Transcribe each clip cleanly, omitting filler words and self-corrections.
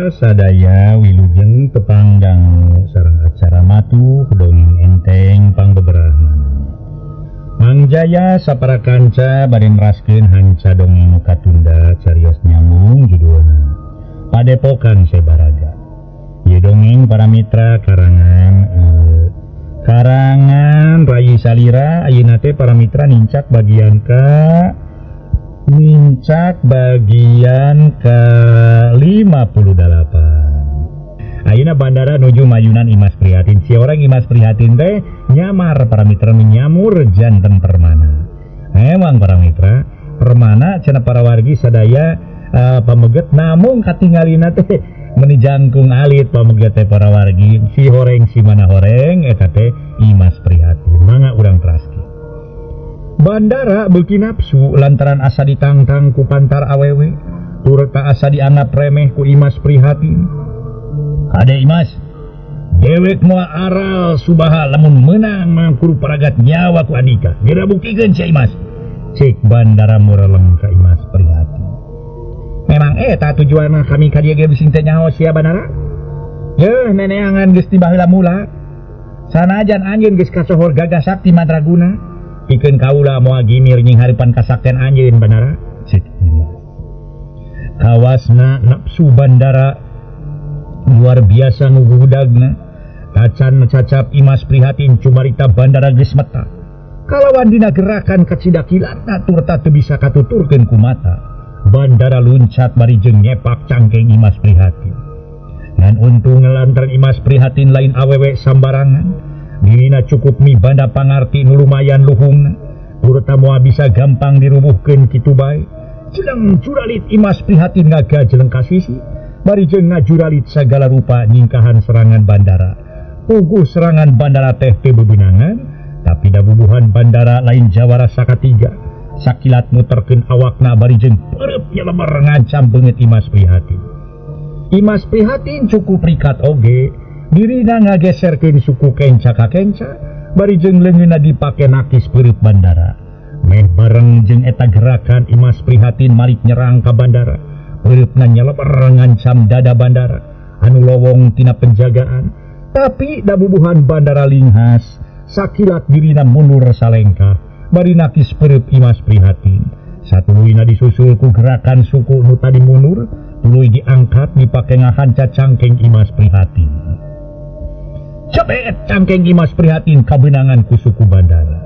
Mitra sadaya wilujeng tepangdang sareng acara matuh dongeng enteng pangbeberahan. Mang Jaya sapara kanca bade neraskeun hanca dongeng nu katunda carios nyambung judulna Padepokan Sebaraga. Ieu dongeng para mitra karangan karangan Rayi Salira. Ayeuna teh para mitra nincak bagian ka 58. Ayeuna bandara nuju mayunan Imas Prihatin. Si orang Imas Prihatin teh nyamar para mitra menyamur janten permana. Emang para mitra permana cenah para wargi sadaya pameget namung katingalina teh meni jangkung alit pameget teh para wargi. Si horeng si mana horeng eta teh Imas Prihatin. Mangga urang teraskeun. Bandara beuki nafsu lantaran asa ditangtang ku pantar awewe turta asa dianggap remeh ku Imas Prihatin. Ade Imas, dewek moal aral subaha lamun meunang mangkuru paragat nyawa ku andika. Geura buktikeun sia Imas. Cek bandara mureleng ka Imas Prihatin. Memang eta tujuanna kami ka dieu ge bising teh nyaho sia bandara? Yeuh neneangan geus ti baheula mula. Sanajan anjeun geus kasohor gagah sakti mandraguna. Pikeun kaula moal gimir nying hareupan kasaktian anjeun bandara. Cek Imas. Kawasna nafsu bandara luar biasa ngugudagna. Tacan cacap Imas Prihatin cumarita bandara geus meta. Kalawan dina gerakan kacida kilatna turta teu bisa katuturkeun ku mata. Bandara luncat bari jeung nyepak cangkeng Imas Prihatin. Ngan untung lantaran Imas Prihatin lain awewe sambarangan. Dirina cukup mibanda pangarti nu lumayan luhungna. Turta moal bisa gampang dirubuhkeun kitu bae. Jeleng juralit Imas Prihatin ngagajeleng ka sisi. Bari jeung ngajuralit sagala rupa nyingkahan serangan bandara. Puguh serangan bandara teh teu bebenangan, tapi da bubuhan bandara lain jawara sakatiga. Sakilat muterkeun awakna bari jeung peureub nyelemer ngancam beungeut Imas Prihatin. Imas Prihatin cukup rikat oge, dirina ngageserkeun suku kenca ka kenca, bari jeung leungeunna dipake nakis peureub bandara. Meh bareng jeung eta gerakan Imas Prihatin malik nyerang ka bandara. Peureupna nyelemer ngancam dada bandara anu lowong tina penjagaan. Tapi da bubuhan bandara linghas, sakilat dirina mundur salengkah bari nakis peureub Imas Prihatin. Satuluyna disusul ku gerakan suku nu tadi mundur, tuluy diangkat dipake ngahanca cangkeng Imas Prihatin. Cepet cangkeng Imas Prihatin kabeunangan ku suku bandara.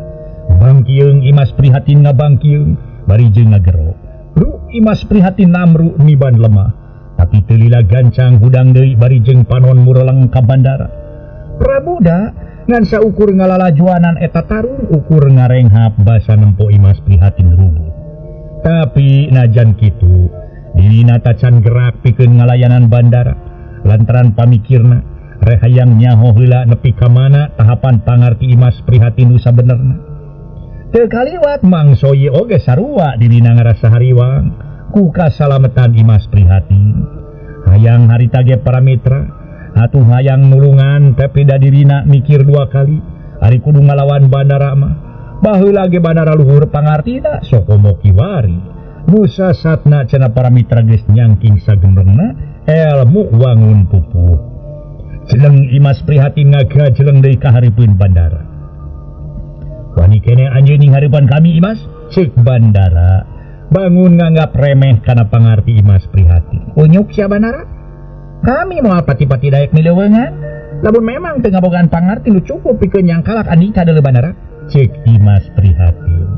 Bangkieung Imas Prihatin ngabangkieung bari jeung ngagero. Ru Imas Prihatin namru niban lemah, tapi teu lila gancang hudang deui bari jeung panon mureleng ka bandara. Pramuda ngan saukur ngalalajuanan eta tarung ukur ngarenghap basa nempo Imas Prihatin rubuh. Tapi najan kitu dirina tacan gerak pikeun ngalayanan bandara lantaran pamikirna rehayang nyaho heula nepi ka mana tahapan pangarti Imas Prihatin nu sabenerna. Teu kaliwat Mang Soyi oge sarua dirina ngarasa hariwang ku kasalametan Imas Prihatin. Hayang harita ge para mitra atuh hayang nulungan tapi da dirina mikir dua kali ari kudu ngalawan bandara mah. Baheula ge bandara luhur pangartina sokomo kiwari. Nu sasatna cenah para mitra geus nyangking sagembrengna elmu wangun pupuh. Jeleng Imas Prihatin ngagajeleng deui ka hareupeun bandara. Wani kene anjeun ning hareupan kami Imas? Ceuk bandara. Bangun nganggap remeh kana pangarti Imas Prihatin. Unyuk sia bandara? Kami moal pati-pati daek mileuweungan. Lamun memang teu ngabogaan pangarti nu cukup pikeun nyangkalak andika deuleu bandara. Ceuk Imas Prihatin.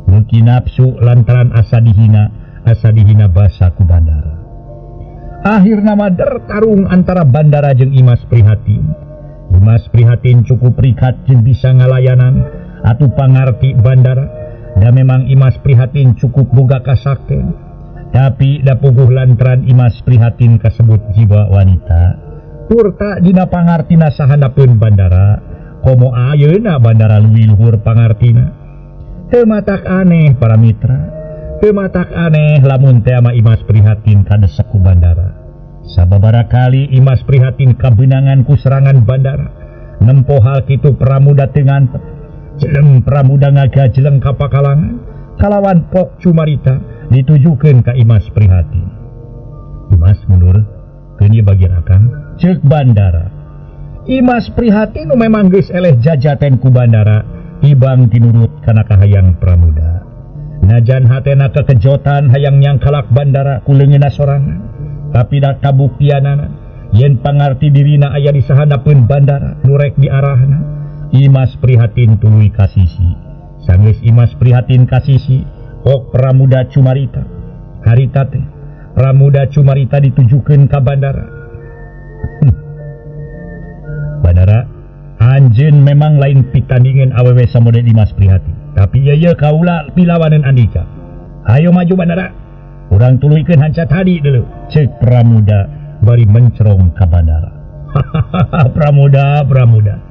Beuki nafsu lantaran asa dihina basa ku bandara. Akhirna mah tarung antara bandara jeung Imas Prihatin. Imas Prihatin cukup rikat jeung bisa ngalayanan atuh pangarti bandara. Da memang Imas Prihatin cukup boga kasakten. Tapi da puguh lantaran Imas Prihatin kasebut jiwa wanita. Turta dina pangartina sahandapeun bandara. Komo ayeuna bandara leuwih luhur pangartina. Teu matak aneh para mitra. Teu matak aneh lamun teh ama Imas Prihatin kadesek ku bandara. Sababaraha kali Imas Prihatin kabeunangan ku serangan bandara. Nempo hal kitu Pramuda teu ngantep. Jeleng Pramuda ngagajeleng ka pakalangan kalawan pok cumarita ditujukeun ka Imas Prihatin. Imas mundur, keun Dianterkeun ieu bagir akang ceuk bandara. Imas Prihatin nu memang geus eleh jajaten ku bandara tibang tinurut kana kahayang Pramuda. Najan hatena kekejotan hayang nyangkalak bandara ku leungeunna sorangan, tapi da kabuktianana yen pangarti dirina aya di sahanapeun bandara nu rek diarahna. Imas Prihatin tuluy ka sisi. Sanggeus Imas Prihatin ka sisi, ok Pramuda cumarita. Harita teh Pramuda cumarita ditujukeun ka bandara. Bandara, anjeun memang lain pitandingan awewe samode Imas Prihatin, tapi ieu kaula pilawanan Andika. Ayo maju bandara, urang tuluykeun hanca tadi dulu. Ceuk Pramuda bari mencerong ka bandara. Pramuda, Pramuda.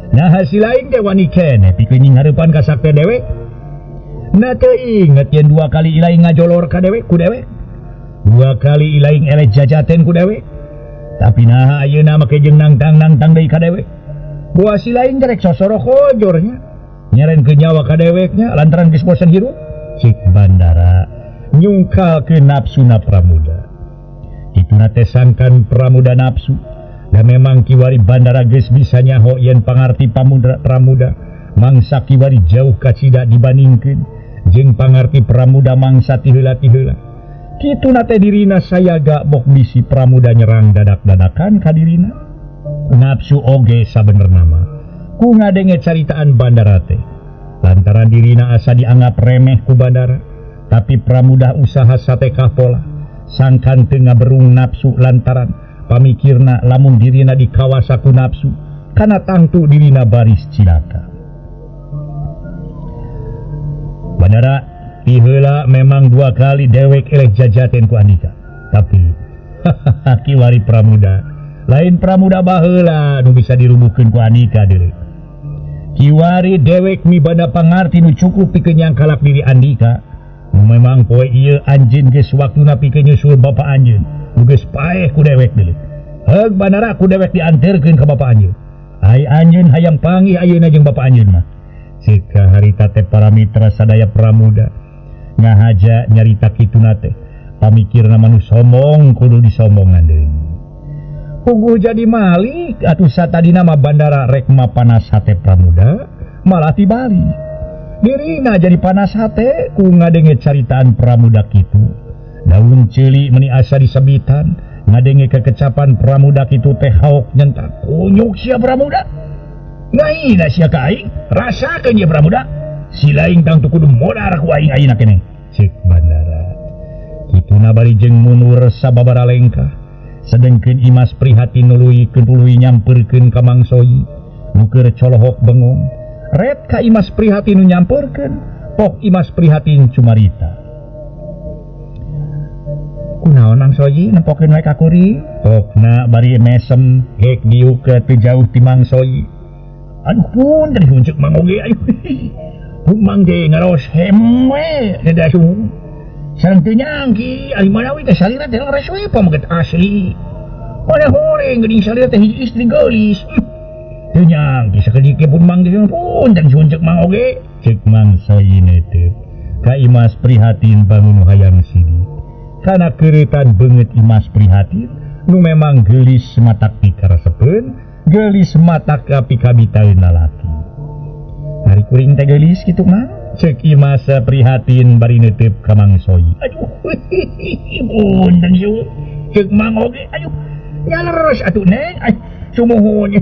Nah hasil lain teh wani keneh pikeun nyinghareupan ka sakte dewek. Nah teu inget yen dua kali ilaing ngajolor ka dewek ku dewek. Dua kali ilaing eleh jajaten ku dewek. Tapi nah ayeuna make jeung nangtang-nangtang deui ka dewek. Buah si lain rek sosoro kojornya. Nyeren ke nyawa ka deweknya lantaran geus bosen hirup. Cik bandara nyungkal ke nafsuna Pramuda. Kituna teh sangkan Pramuda nafsu. Da memang kiwari bandara geus bisa nyaho yen pangarti Pramuda mangsa kiwari jauh kacida dibandingkeun jeung pangarti Pramuda mangsa ti heula-ti heula. Kituna teh dirina sayaga bok bisi Pramuda nyerang dadak-dadakan ka dirina. Nafsu oge sabenerna mah ku ngadenge caritaan bandara teh. Lantaran dirina asa dianggap remeh ku bandara, tapi Pramuda usaha satekah pola sangkan teu ngaberung nafsu lantaran pamikirna lamun dirina dikawasa ku nafsu kana tangtu dirina baris cilaka. Bandara tiheula memang dua kali dewek eleh jajaten ku Andika, tapi kiwari Pramuda lain Pramuda baheula nu bisa dirubuhkeun ku Andika deui. Kiwari dewek mibanda pangarti nu cukup pikeun nyangkalak diri Andika. Nu memang poe ieu anjeun geus waktuna pikeun nyusul bapa anjeun, nu geus paeh ku dewek deui. Heug bandara ku dewek dianterkeun ka bapa anjeun. Ai anjeun hayang panggih ayeuna jeung bapa anjeun mah. Ceuk harita teh para mitra sadaya Pramuda ngahaja nyarita kituna teh pamikirna manu sombong kudu disombongan deui. Puguh jadi malik atuh satadina mah bandara rek mapanas hate Pramuda malah tibalik. Dirina jadi panas hate ku ngadenge caritaan Pramuda kitu. Daun ceuli meuni asa disebitan ngadenge kekecapan Pramuda kitu teh haok nyentak kunyuk sia Pramuda. Ngaina sia ka aing, rasakeun ye Pramuda. Si laing tangtu kudu modar ku aing ayeuna keneh. Ceuk bandara. Kituna bari jeung mundur sababaraha lengkah. Sedengkeun Imas Prihatin nuluy nyamperkeun ka Mang Soyi nu keur colohok bengong. Ret ka Imas Prihatin nu nyamperkeun, pok Imas Prihatin cumarita. Kunaon Mang Soyi nempokeun wae ka kuring? Pokna bari mesem hek diuk teu jauh ti Mang Soyi. Aduh pun tadi huncuk Mang oge aduh. Mang ge ngaros hem we da sung. Sareng teu nyangki ari manawi teh salira teh leres we pameget asli. Mana horeng geuning salira teh hiji istri geulis. Teu nyangki sakedik pun Mang ge pun dan huncuk Mang oge. Ceuk Mang Soyi teh. Ka Imas Prihatin bangun hayang sidi. Kana keureutan beungeut Imas Prihatin nu memang geulis matak pikaresepeun, geulis matak pikabitaeun lalaki. Ari kuring teh geulis kitu mah. Ceuk Imas Prihatin bari neuteup ka Mang Soyi. Aduh, punten ieu. Ceuk Mang oge, aduh, nyaleres atuh Neng. Ay, sumuhun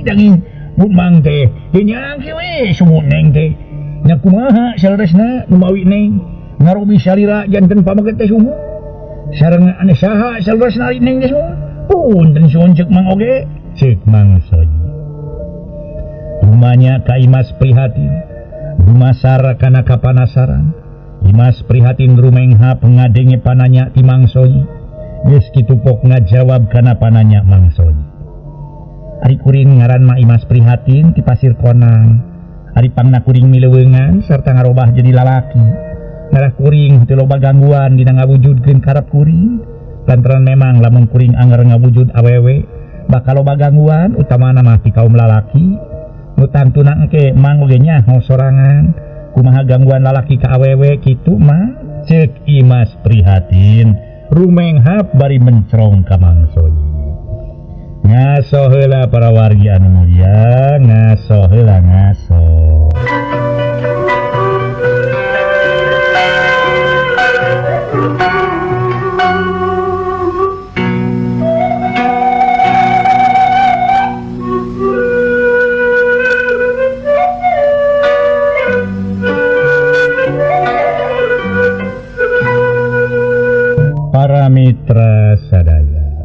danging mun Mang teh teu nyangki we sumuhun Neng teh. Nya kumaha saleresna nu mawi Neng ngarobi salira janten pameget teh sumuhun. Sareng ane saha saleresna ari Neng teh sumuhun. Punten suhun ceuk Mang oge. Ceuk Mang Soyi. Rumanya ka Imas Prihatin dumasar kana kapanasaran. Imas Prihatin rumenghap ngadenge pananya ti Mang Soyi. Geus kitu pok ngajawab kana pananya Mang Soyi. Ari kuring ngaran mah Imas Prihatin ti Pasir Konang. Ari pangna kuring mileungan sarta ngarobah jadi lalaki. Ngarah kuring teu loba gangguan dina ngawujudkeun karep kuring. Lantaran memang lamun kuring anger ngawujud awewe bakal loba gangguan utamana mah ti kaum lalaki. Nu tangtuna engke Mang oge nyaho sorangan kumaha gangguan lalaki ka awewe kitu mah. Ceuk Imas Prihatin rumenghap bari mencerong ka Mang Soyi. Ngaso heula para wargi anu mulia, ngaso heula ngaso. Para mitra sadaya,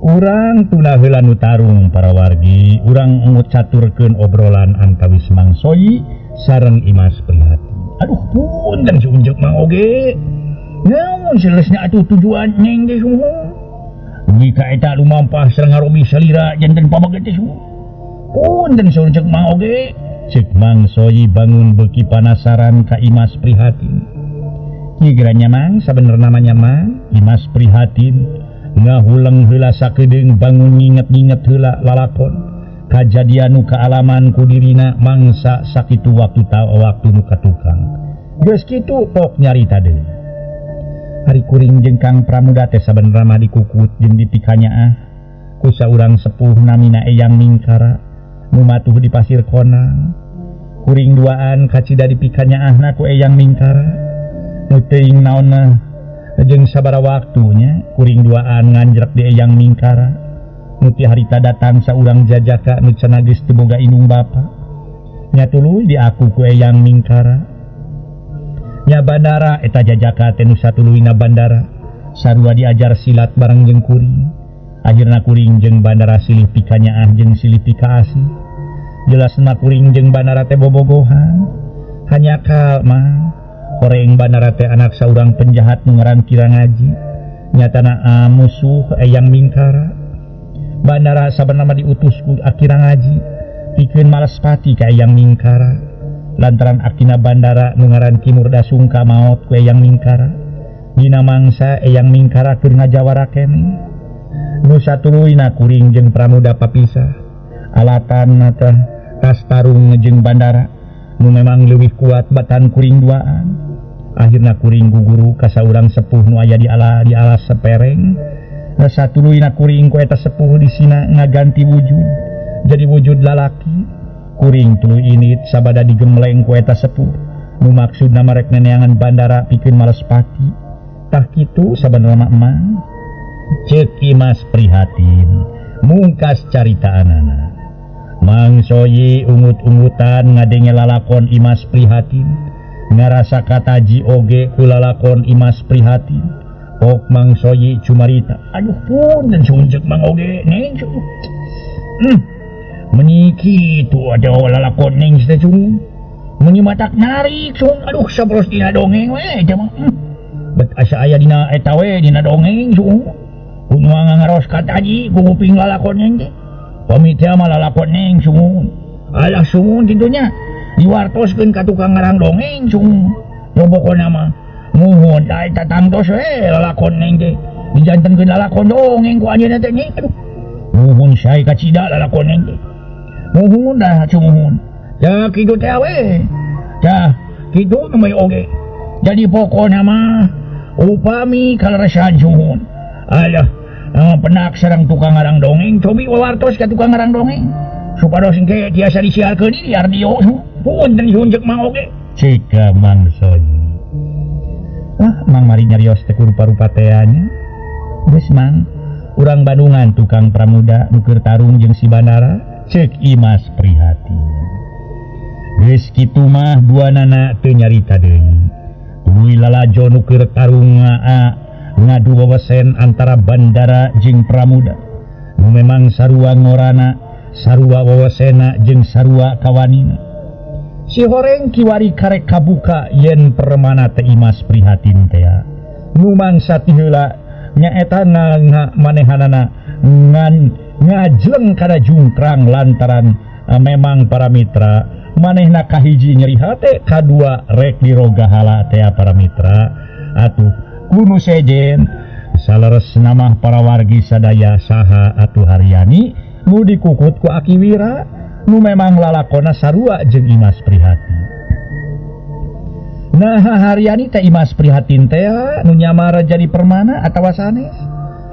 urang tuna heula nu tarung para wargi, urang ngucaturkeun obrolan antawis Mang Soyi sareng Imas Prihatin. Aduh punten si Unjuk Mang oge. Naon seleusna atuh tujuan neng teh sungguh. Dugi ka eta lumampah sareng ngarobi salira janten pabaget teh sungguh. Punten si Unjuk Mang oge. Ceuk Mang Soyi bangun beuki panasaran ka Imas Prihatin. Kieu Mang, sabenerna namanya Mang Imas Prihatin ngahuleng heula sakedeung bangun nginget-nginget heula lalakon kajadian nu kaalaman ku dirina mangsa sakitu waktu waktu nu katukang. Geus kitu pok nyarita deui. Ari kuring jeung Kang Pramuda teh sabenerna mah dikukut jeung dipikanyaah ku saurang sepuh namina Eyang Mingkara nu matuh di Pasir Konang. Kuring duaan kacida dipikanyaahna ku Eyang Mingkara. Nu teuing naonna jeung sabara waktunya kuring duaan nganjrek di Eyang Mingkara. Nu ti harita datang saurang jajaka nu cenah geus teu boga indung bapa. Nya tuluy diaku ku Eyang Mingkara. Nya bandara eta jajaka teh nu satuluyna bandara sarua diajar silat bareng jeung kuring. Akhirna kuring jeung bandara silih pikanyaah jeung silih pikaasih. Jelasna kuring jeung bandara teh bobogohan. Hanya kal mah horeng bandara teh anak saurang penjahat nu ngaran Kira Ngaji. Nyatana musuh Eyang Mingkara. Bandara sabenerna mah diutus ku Kira Ngaji pikeun malespati ka Eyang Mingkara. Lantaran akina bandara nu ngaran Ki Murda Sungka maot ku Eyang Mingkara. Dina mangsa Eyang Mingkara keur ngajawara keneh. Nu satuluyna kuring jeung Pramuda papisah. Alatan teh tas tarung jeung bandara nu memang leuwih kuat batan kuring duaan. Akhirna kuring guguru ka saurang sepuh nu aya di alas sepereng. Satuluyna kuring ku eta sepuh di sina ngaganti wujud jadi wujud lalaki. Kuring tuluy init sabada digemleng ku eta sepuh nu maksudna marek neneangan bandara pikeun malespati. Tah kitu sabenerna mah Mang. Ceuk Imas Prihatin mungkas caritaanana. Mang Soyi ungut-ungutan ngadenge lalakon Imas Prihatin. Ngarasa kataji oge ku lalakon Imas Prihatin. Pok Mang Soyi cumarita, aduh punten sunjuk Mang oge neng. Meni kitu ada lalakon neng teh sung. Meni matak narik sung, aduh saporos dina dongeng we teh mah. Bet asa aya dina eta we dina dongeng sung. Kumaha ngaros kataji ku kuping lalakon neng teh. Pami teh mah lalakon neng sung. Alah sung kitunya diwartoskeun ka tukang ngarang dongeng sung. Pokona mah muhun da eta tangtos we lalakon neng teh. Dijantenkeun lalakon dongeng ku anjeunna teh nya. Aduh. Muhun sae kacida lalakon neng teh. Muhun dah cumuhun. Ya kitu teh we. Tah kitu nu mah oge. Jadi pokona mah upami kaleresan sumuhun. Alah penak sareng tukang ngarang dongeng cobi wawartos ka tukang ngarang dongeng supados engke tiasa disiarkeun di radio. Punten sunjuk Mang oge. Cik Mang Soyi. Ah Mang mari nyarios teh rupa-rupa tea nya. Geus Mang, urang Bandungan tukang Pramuda nu keur tarung jeung si bandara. Ceuk Imas Prihatin. Geus kitu mah duanana teu nyarita deui. Tuluy lalajo nu keur tarung ngadu wewesen antara bandara jeung Pramuda. Nu memang sarua ngorana, sarua wewesena jeung sarua kawanina. Si horeng kiwari karek kabuka yen permana teh Imas Prihatin tea. Nu mangsa ti heula nyaeta manehanana ngan ngajleng kana jungkrang lantaran memang para mitra manehna kahiji nyeri hate kadua rek dirogahala tea para mitra. Atuh kunu sejen saleres namah para wargi sadaya saha atuh Haryani nu dikukut ku Aki Wira nu memang lalakona sarua jeung Imas Prihatin. Nah Haryani teh Imas Prihatin teh nu nyamar jadi permana atawa sanes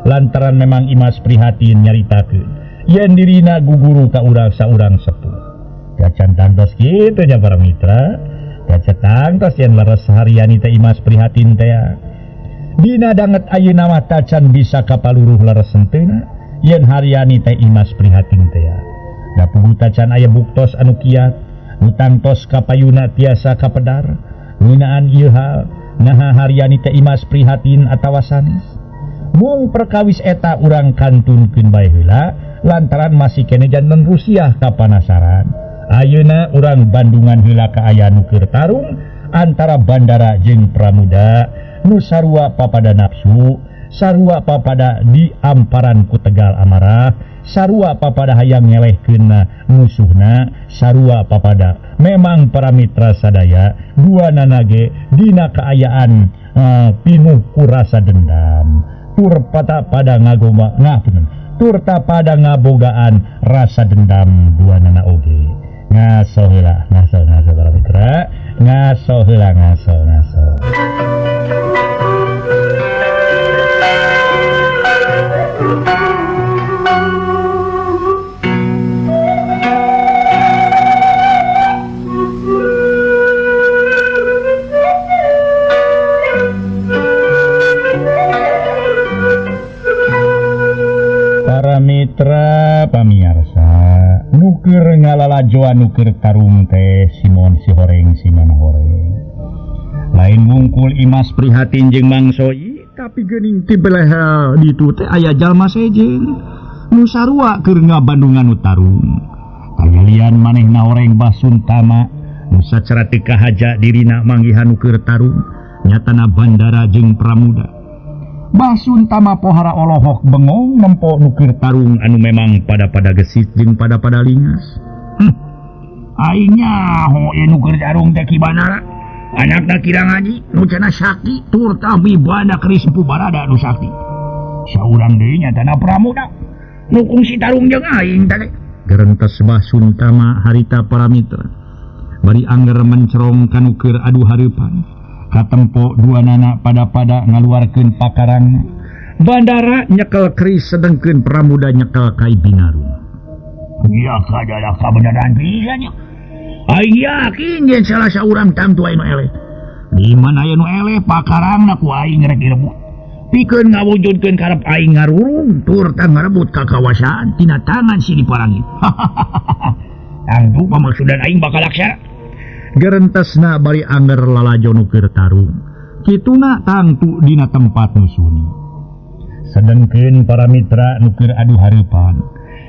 lantaran memang Imas Prihatin nyaritakeun yen dirina guguru ka urang saurang sepuh. Gacan tangtos kitu nya para mitra. Gacan tangtos yen leres Haryani teh Imas Prihatin teh. Dina danget ayeuna mah tacan bisa kapaluruh leres henteuna yen Haryani teh Imas Prihatin teh. Da puguh tacan aya buktos anu kiat, nu tangtos kapayuna tiasa kapedar. Ngeunaan ieu hal naha Haryani teh Imas Prihatin atawa sanes. Mung perkawis eta urang kantunkeun bae heula lantaran masih kene janten Rusiah kapanasaran. Ayeuna urang Bandungan heula ka aya nu keur tarung antara Bandara jeung Pramuda nu sarua papada nafsu, sarua papada diamparan ku tegal amarah, sarua papada hayang ngelehkeunna musuhna, sarua papada memang para mitra sadaya dua nanage dina kaayaan pinuh ku rasa dendam, tur pada ngagoma turta pada ngabogaan rasa dendam dua nana oge. Ngaso heula, ngaso ngaso para mitra, ngaso heula ngaso ngaso. Para mitra pamiarsa, nuker ngalalajoan nuker tarung teh Simon si horeng Simon horeng. Lain wungkul Imas Prihatin jeung Mang Soi, tapi geuning ti beleh ditu teh aya jalma sejen nu sarua keur ngabandungan nu tarung. Kayalian manehna horeng Basuntama nu sacara teu kahaja dirina manggihan nu keur tarung nyatana Bandara jeung Pramuda. Basuntama pohara olohok bengong nempo nu keur tarung anu memang pada-pada gesit jeung pada-pada lingas. Aing nyaho ieu nu keur tarung teh Ki Bandara. Anakna kira ngaji nu cenah sakti tur tah mibanda keris Empu Barada nu sakti. Saurang deui nyatana Pramuda nu kungsi tarung jeung aing teh. Gerentes Basuntama harita para mitra. Bari angger mencerong ka nu keur adu hareupan. Katempo dua nana pada-pada ngaluarkeun pakarangna. Bandara nyekel keris sedengkeun Pramuda nyekel kai binarung. Ya kadada kabeneran pisan nya. Aing yakin yen salah saurang tangtu aya nu eleh. Di mana aya nu eleh pakarangna ku aing rek direbut. Pikeun ngawujudkeun karep aing ngarurung tur tah ngarebut kakawasaan tina tangan si diparangin. Tangtu pamaksudan aing bakal laksana. Gerentesna bari angger lalajo nu keur tarung. Kituna tangtu dina tempat nu sunyi. Sedengkeun para mitra nu keur adu hareupan,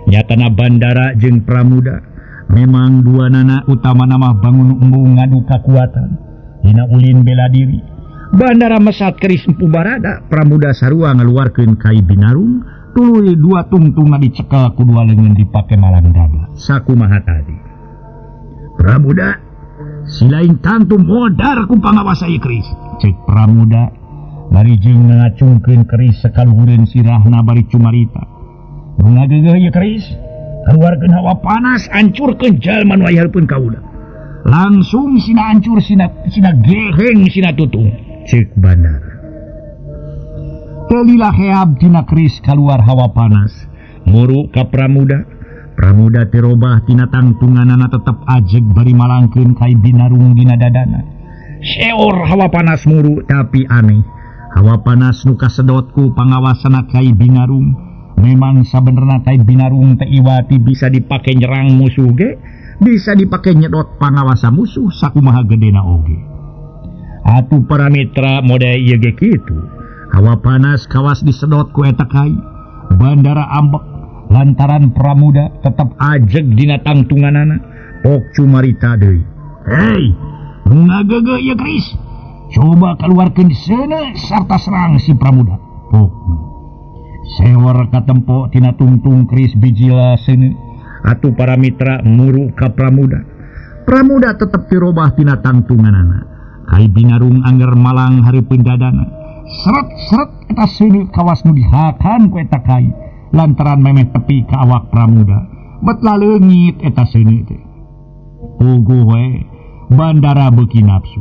nyatana Bandara jeung Pramuda memang dua nana utamana mah bangun embung ngadu kakuatan dina ulin bela diri. Bandara mesat keris Empu Barada, Pramuda sarua ngaluarkeun kai binarung, tuluy dua tungtungna dicekel ku dua leungeun dipake malang dada. Sakumaha tadi Pramuda silain tangtu modar ku pangawasa ieu keris. Cek Pramuda bari jeung ngacungkeun keris sakaluhureun sirahna bari cumarita. Nu ngageugeuh ieu keris, kaluarkeun hawa panas ancurkeun jalma nu aya hareupeun kaula. Langsung sina ancur sina sina geheng sina tutung. Cek Bandara. Teu lila heab tina keris kaluar hawa panas muru ka Pramuda. Pramuda terobah tina tangtunganana tetep ajeg bari malangkeun kai binarung dina dadana. Seor hawa panas muru tapi aneh. Hawa panas nu kasedot ku pangawasana kai binarung. Memang sabenerna kai binarung teh iwati bisa dipake nyerang musuh ge, bisa dipake nyedot pangawasa musuh sakumaha gedena oge. Atuh para mitra mode ieu ge kitu. Hawa panas kawas disedot ku eta kai. Bandara ambek lantaran Pramuda tetep ajeg dina tangtunganana. Pok cumarita deui. Hei, nu ngageugeuh ieu keris. Coba keluarkeun seuneu sarta serang si Pramuda. Pok. Sewar katempo tina tungtung keris bijila seuneu. Atuh para mitra muru ka Pramuda. Pramuda tetep dirobah tina tangtunganana. Kai binarung angger malang hareupeun dadana. Seret-seret eta seuneu kawas nu dihakan ku eta kai. Lantaran memeh tepi ka awak Pramuda. Bet laleungit eta seuneu teh. Puguh we Bandara beuki nafsu.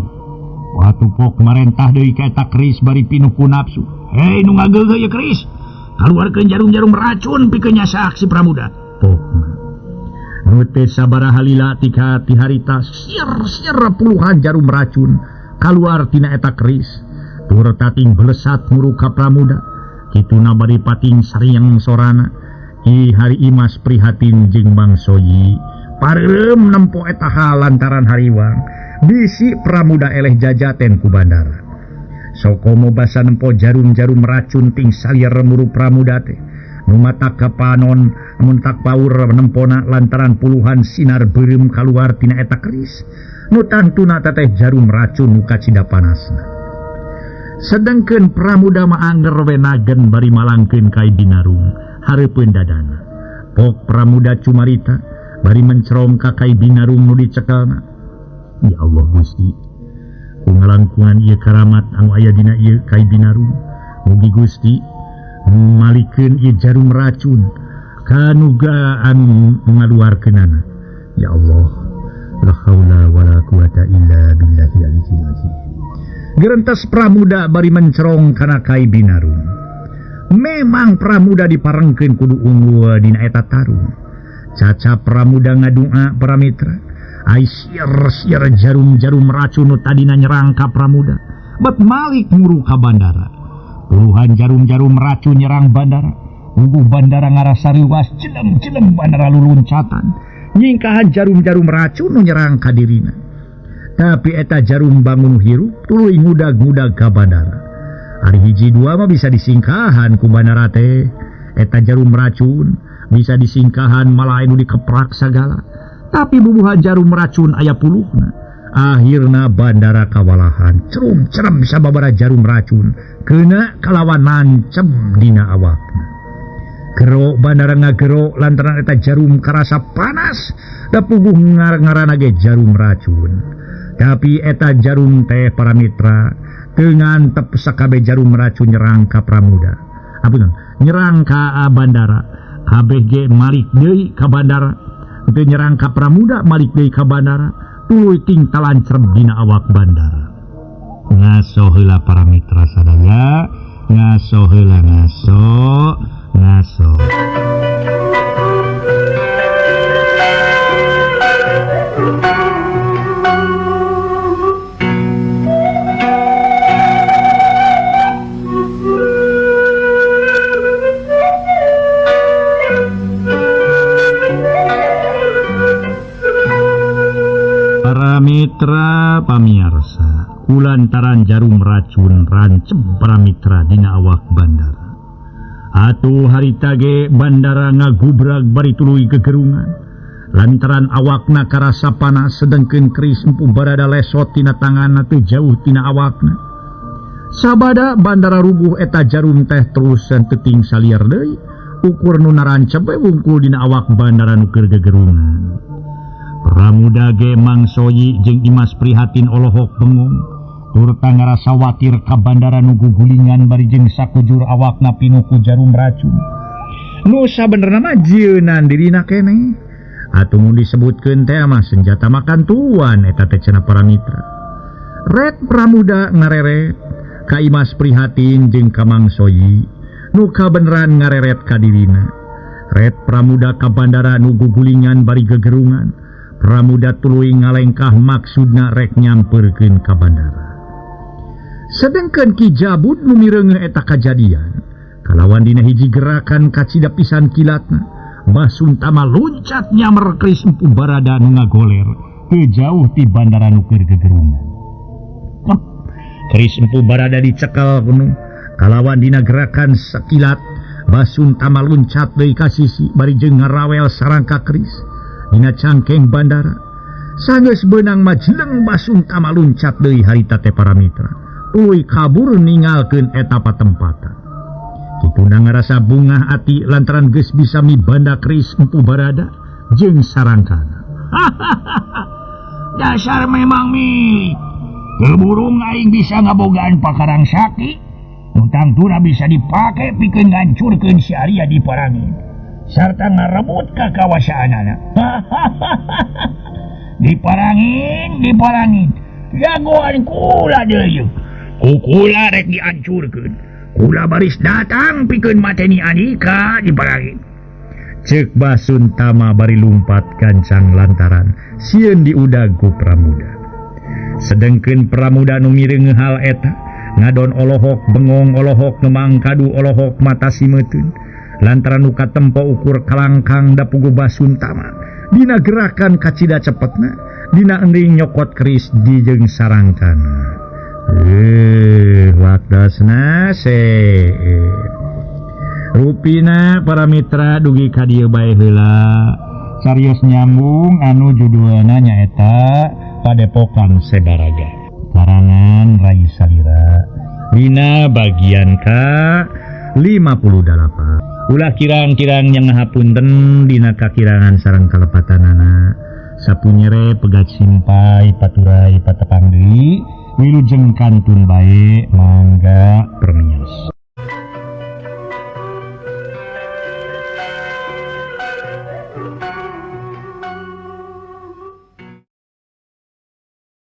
Watu pok marentah deui ka eta keris bari pinuh ku nafsu. Hei nu ngageugeuh ieu keris, kaluarkeun jarum-jarum racun pikeun nyasak si Pramuda. Pokna nu teu sabaraha lila tika ti harita sir-sir puluhan jarum racun kaluar tina eta keris. Tur tating belesat muru ka Pramuda. Kituna bari pating sariang sorana. Ki hari Imas prihatin jeung Mang Soyi. Pareum nempo eta hal lantaran hariwang. Bisi Pramuda eleh jajaten ku bandara. Sokomo basa nempo jarum-jarum racun ting salier muru Pramuda teh. Nu matak kapanon mun tak paur nempona lantaran puluhan sinar beureum kaluar tina eta keris. Nu tangtuna teteh jarum racun nu kacida panasna. Sedengkeun Pramuda mah anger we nagen bari malangkeun ka Binarung hareupeun dadana. Pok Pramuda cumarita bari mencerong ka Kai Binarung nu dicekelna. Ya Allah Gusti, ku ngalangkungan ieu karamat anu aya dina ieu Kai Binarung. Mugi Gusti malikeun ieu jarum racun kanuga anu ngaluarkeunana. Ya Allah, la haula wala quwata illa billahil aliyyil azim. Gerentes Pramuda bari mencerong kana Kai Binarung. Memang Pramuda diparengkeun kudu unggul dina eta tarung. Caca Pramuda ngadua para mitra. Ai sier-sier jarum-jarum racun nu tadina nyerang ka Pramuda. Bet malik muru ka bandara. Puluhan jarum-jarum racun nyerang bandara. Uguh bandara ngarasa riwas, jeleng-jeleng bandara luluncatan. Nyingkahan jarum-jarum racun nu nyerang ka dirina. Tapi eta jarum bangun hirup tuluy ngudag-ngudag ka bandara. Ari hiji dua mah bisa disingkahan ku bandara teh. Eta jarum racun bisa disingkahan malah anu dikeprak sagala. Tapi bubuhan jarum racun aya puluhna. Akhirna bandara kawalahan, cerum-cerem sababaraha jarum racun kena kalawan nancem dina awakna. Gero bandara ngagero lantaran eta jarum karasa panas da puguh ngar-ngarana ge jarum racun. Tapi eta jarum teh para mitra teu ngantep sakabeh jarum racun nyerang ka Pramuda. Apunten, nyerang ka bandara. Kabeh ge malik deui ka bandara. Teu nyerang ka Pramuda malik deui ka bandara. Tuluy ting talancerep dina awak bandara. Ngaso heula para mitra sadaya, ngaso heula ngaso, ngaso. Para mitra pamiarsa, kulantaran jarum racun rancep para mitra dina awak bandara. Atuh harita ge bandara ngagubrag bari tuluy gegerungan. Lantaran awakna karasa panas sedengkeun keris empu barada lesot tina tanganna teu jauh tina awakna. Sabada bandara ruguh eta jarum teh terus teuting salier deui, ukur nu narancep we wungkul dina awak bandara nu keur gegerungan. Pramuda ge Mang Soyi jeung Imas prihatin olohok bengong. Turta ngarasa watir ka bandara nu gugulingan bari jeung sakujur awakna pinuh ku jarum racun. Nu sabenerna mah jieunan dirina keneh. Atuh mun disebutkeun teh mah senjata makan tuan eta teh cenah para mitra. Ret Pramuda ngareret ka Imas prihatin jeung ka Mang Soyi nu kabeneran ngareret ka dirina. Ret Pramuda ka bandara nu gugulingan bari gegerungan. Pramuda tuluy ngalengkah maksudna rek nyamperkeun ka bandara. Sedengkeun Ki Jabud nu mireungeuh eta kajadian, kalawan dina hiji gerakan kacida pisan kilatna, Basuntama loncat nyamer keris empu barada nu ngagoler teu jauh ti bandara nu keur gegerungan. Keris empu barada dicekel kuno, kalawan dina gerakan sakilat Basuntama loncat deui ka sisi bari jeung ngarawel sarangka keris dina cangkeng bandara. Sanggeus beunang mah jeleng Basuntama luncat deui harita teh para mitra. Tuluy kabur ninggalkeun eta patempatan. Kituna ngarasa bungah ati lantaran geus bisa mibanda keris empu barada jeung sarangkana. Dasar memang mi. Keburung aing bisa ngabogaan pakarang sakti. Nu tangtuna bisa dipake pikeun ngancurkeun si Arya di Parangin sarta ngarebut kakawasaanana. Diparangin, diparangin. Jagoan kula deui. Ku kula rek dihancurkeun. Kula baris datang pikeun mateni Andika diparangin. Ceuk Basuntama bari lumpat gancang lantaran sieun diudag ku Pramuda. Sedengkeun Pramuda nu mireung hal eta ngadon olohok bengong olohok ngemang kadu olohok mata simeutun lantaran nu katempo ukur kalangkang da pugu Basuntama dina gerakan kacida cepetna dina ending nyokot keris di jeung sarangkana. Waktosna rupina para mitra dugi ka dieu bae heula carios nyambung anu judulna nyaeta Padepokan Sebaraga karangan Rai Salira dina bagian ka 58. Ulah kirang-kirang yang ngahapunten dina kakirangan sareng kalepatanana sapunyere pegat simpai paturai patepang deui wilujeng kantun bae mangga permios.